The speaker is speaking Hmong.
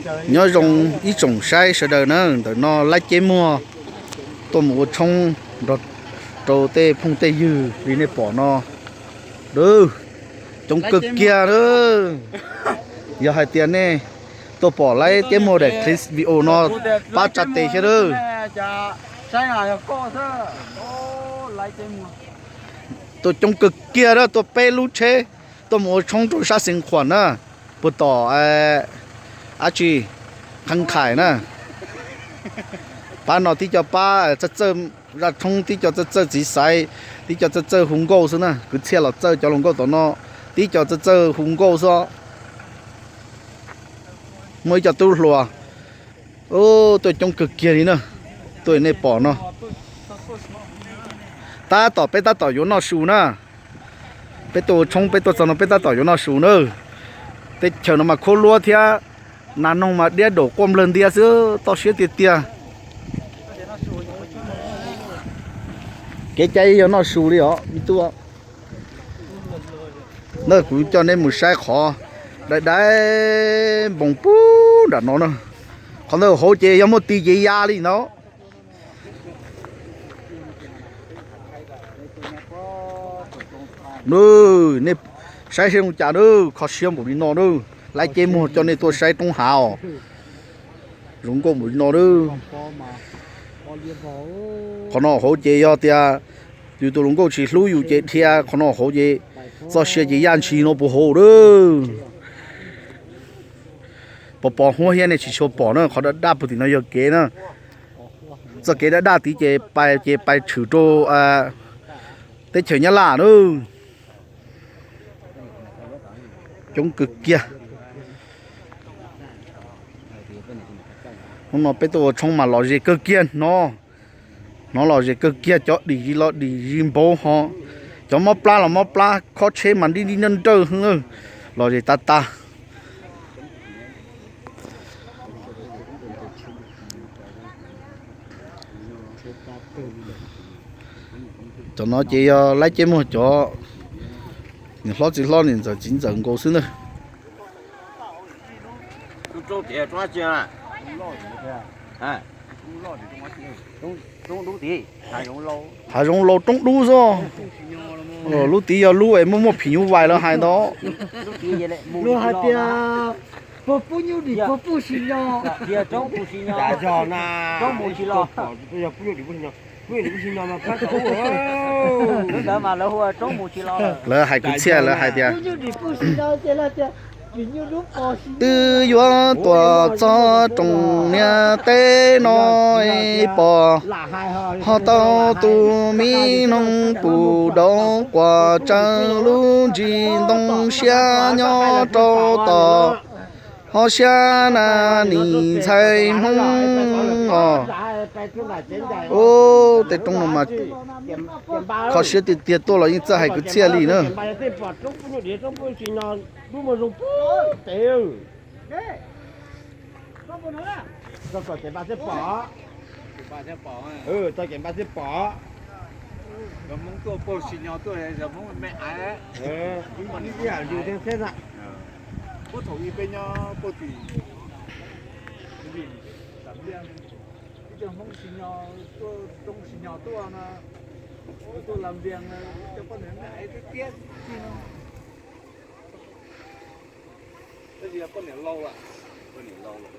Nyob zoo ib tsoom saib sawv daws na, ntawm no laib ceb muag tuaj mus ua tshoob nrog rau tej phooj tej ywg li nej pom no. Coob kawg kiag na. Yog hais tias nej tuaj pom laib ceb muag daim clip video no, pab tsa tes thiab na. Tuaj coob kawg kiag na, tuaj peb lub tsheb tuaj mus ua tshoob rau sab Xeev Khuam na, puag tom dab tsi, Qhee Qhais na. Pab no tib co pab txawj txawj zaj tshoob, tib co txawj txawj txiv xaiv, tib co txawj txawj hu nkauj xwb na. Kwv Txhiaj los txawj cov hluas nkauj tom no, tib co txawj txawj hu nkauj xwb. Muaj ib co tub hluas tuaj coob kawg kiag li na, tuaj nej pom no. Tab tom peb tab tom yuav noj su na. Peb tuaj ua tshoob peb tuaj txog no peb tab tom yuav noj su na. Teb chaws no mas khuab luab thiab, nas noog mas diab daum quaj nplawg ntias xwb, toj siab tiag tiag. Kev cai yog noj su li os me tub. Na kuv coj neb mus saib qhov dai dai npoo puag nram no na. Qhov ntawd hauv ces yog muaj tis ces ya li ntawd. Nej saib seb zoo cas na, kho siab npaum li no na. Laib ceb muag coj nej tuaj saib roob hav os. Zoo nkauj npaum li no na. Qhov no hauv ces yog tias yus tus hluas nkauj tsis hlub yus ces dhia qhov no hauv ces txoj sia ces yaj ntshis no puag hauv na. Pos pos huab thiab nej tsis tshua pom na, qhov daj daj puag tim no yog kev na. Txoj kev daj daj tid ces pais ces pais tshwm rau teb chaws Nyab Laj na. Coob kawg kiag. Hnub no peb tuaj ua tshoob mas lom zem kawg kiag no. Hnov lom zem kawg kiag, cov dim zis los dim zis npaum ho, cov mob plab los mob plab, khob tsheb mas nrib nrib nrawj nrawj, lom zem tas tas. Cov no ces yog laib ceb muag cov niam hlob txiv hlob niam ntxawm txiv ntxawm nkaus xwb ntag. Hav zoov laus roob dub xwb. Lub tid yog lub es muaj muaj phim nyuj vais lawv hais ntawd. Hais tias, lawv hais kwv txhiaj lawv hais tias, twb yuav tuaj txog rooj niam teb no pom, ho tau tus mi noog pum daus quas tsaws lub ntsis ntoo siab nyob rau tom, ho siab na nim ntxhais Hmoob os. Tej roob no mas kho siab tiag tiag, tuaj los yeej txawj hais kwv txhiaj li na. Txoj kev npaj thiaj pom. Txoj kev npaj thiaj pom. Ib yam li thiab na. Puag thaum ub peb nyob puag tim, ib cov Hmoob Tsim Nyog tuaj, Roob Tsim Nyog tuaj no, tuaj Las Vegas, cov poj niam me aiv tiag tiag. Tab sis yog poj niam laus lawm, poj niam laus lawm,